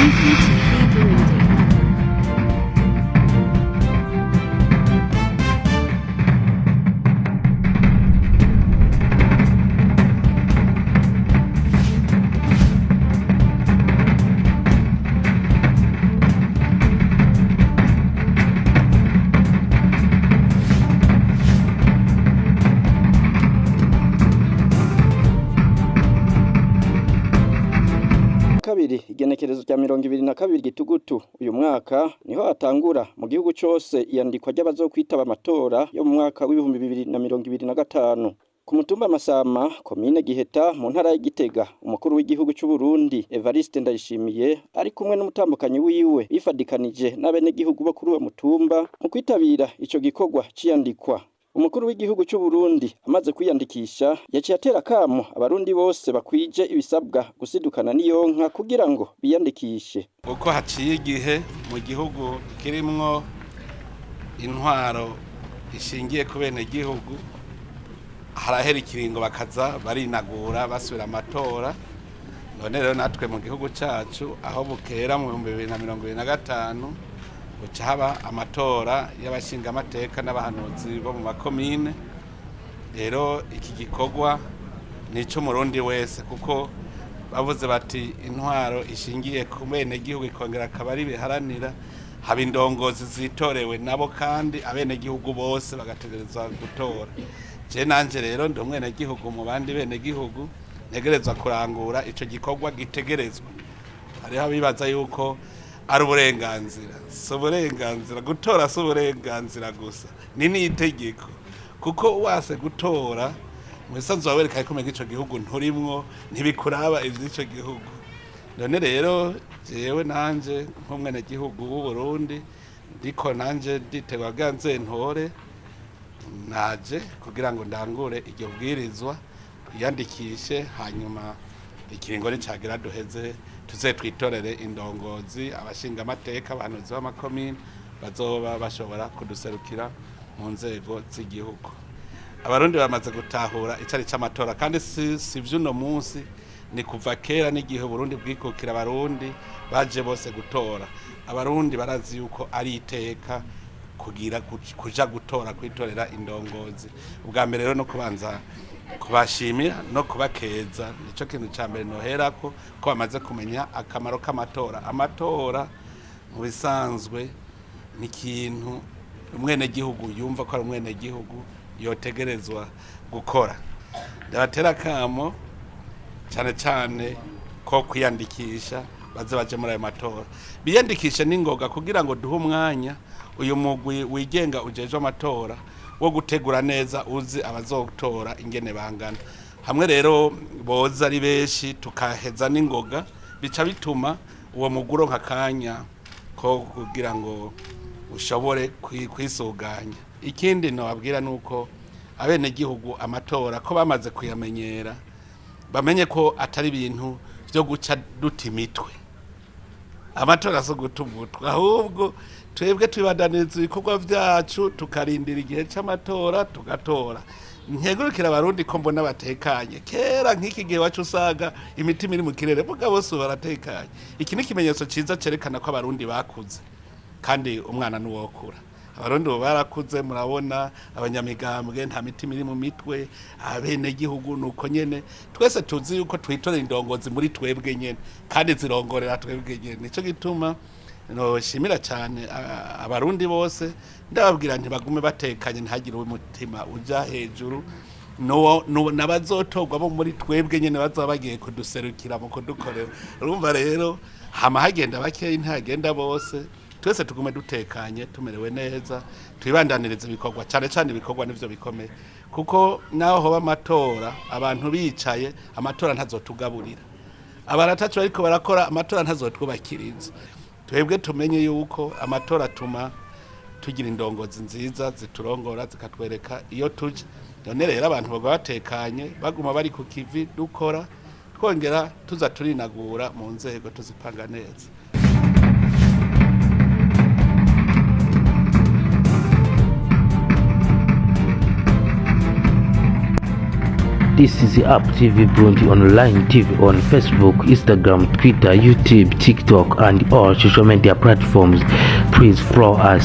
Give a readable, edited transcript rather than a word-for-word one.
UPTV Burundi. Kabiri igenekerezo rya 22 gitugutu uyu mwaka niho atangura mu gihugu cose iyandikwa ry'abazokwitaba amatora yo mu mwaka w'ibihumbi 2025 ku mutumba Masama, komine Giheta, mu ntara ya Gitega. Umukuru w'igihugu c'u Burundi Evariste Ndayishimiye ari kumwe n'umutambukanyi wiwe bifadikanije n'abenegihugu bo kuri uwo mutumba mu kwitabira ico gikorwa c'iyandikwa. Umukuru w'igihugu c'u Burundi amaze kwiyandikisha yaciye atera akamo abarundi bose bakwije ibisabwa gusidukana n'iyonka kugira ngo biyandikishe. Uko haciye igihe mu gihugu kirimwo intwaro ishingiye ku benegihugu, harahera ikiringo bakaza barinagura basubira amatora. None rero natwe mu gihugu cacu aho bukera mu 2025 buca haba amatora y'abashingamateka n'abahanuzi bo mu makomine. Rero iki gikorwa ni ic'umurundi wese, kuko bavuze bati intwaro ishingiye ku benegihugu ikongera akaba ari biharanira, haba indongozi zitorewe nabo kandi abenegihugu bose bagategerezwa gutora. Je nanje rero ndi umwenegihugu mu bandi benegihugu, ntegerezwa kurangura ico gikorwa gitegerezwa. Hariho abibaza yuko ari uburenganzira. Si uburenganzira gutora, si uburenganzira gusa, ni n'itegeko, kuko wase gutora mu bisanzwe wawereka ko umenga ico gihugu nturimwo, ntibikuraba ivy'ico gihugu. None rero jewe nanje nk'umwenegihugu w'u Burundi ndiko nanje nditegwa bwa ntore, naje kugira ngo ndangure iryo bwirizwa, twiyandikishe, hanyuma ikiringo nicagira duheze tuze twitorere indongozi, abashingamateka, abahanuzi b'amakomine bazoba bashobora kuduserukira mu nzego z'igihugu. Abarundi bamaze gutahura icari c'amatora, kandi si vy'uno munsi, ni kuva kera n'igihe Burundi bwikukira abarundi baje bose gutora. Abarundi barazi yuko ari iteka kugira kuja gutora, kwitorera indongozi. Ubwa mbere rero no kubanza kubashimira no kubakeza, nico kintu ca mbere noherako, ko bamaze kumenya akamaro k'amatora. Amatora mu bisanzwe ni ikintu umwenegihugu yumva ko ari umwenegihugu yotegerezwa gukora. Ndabatera akamo cane cane ko kwiyandikisha, baze baje muri ayo matora, biyandikishe n'ingoga kugira ngo duhe umwanya uyu mugwi wigenga ujejwe amatora wo gutegura neza, uzi abazotora ingene bangana. Hamwe rero boza ari benshi tukaheza n'ingoga, bica bituma uwo mugwi uronka akanya ko kugira ngo ushobore kwisuganya. Ikindi nobabwira nuko abenegihugu amatora ko bamaze kuyamenyera, bamenye ko atari ibintu vyo guca duta imitwe. Amatora si uguta umutwe, ahubwo twebwe twibandaniriza ibikorwa vyacu, tukarindira igihe c'amatora tugatora. Nkegurukira abarundi ko mbona batekanye. Kera nk'iki gihe wacu usanga imitima iri mu kirere, muga bose ubu baratekanye. Iki ni ikimenyetso ciza cerekana ko abarundi bakuze, kandi umwana nuwokura. Abarundi ubu barakuze, murabona abanyamigambwe nta mitima iri mu mitwe, abenegihugu nuko nyene. Twese tuzi yuko twitorera indongozi muri twebwe nyene, kandi zirongorera twebwe nyene. Nico gituma noshimira cane abarundi bose, ndababwira ntibagume batekanye, ntihagire umutima uja hejuru. N'abazotorwa bo muri twebwe nyene bazoba bagiye kuduserukira mu kudukorera. Urumva rero hama hagenda bakeyi, ntihagenda bose. Twese tugume dutekanye, tumerewe neza, twibandanirize ibikorwa, cane cane ibikorwa nivyo bikomeye, kuko naho hoba amatora abantu bicaye, amatora ntazotugaburira. Abaratacu bariko barakora, amatora ntazotwubakira inzu. Twebwe tumenye yuko amatora atuma tugira indongozi nziza ziturongora, zikatwereka iyo tuja. None rero abantu baguma batekanye, baguma bari ku kivi, dukora, twongera tuza turinagura mu nzego, tuzipanga neza. This is the Up TV Burundi online TV on Facebook, Instagram, Twitter, YouTube, TikTok, and all social media platforms. Please follow us.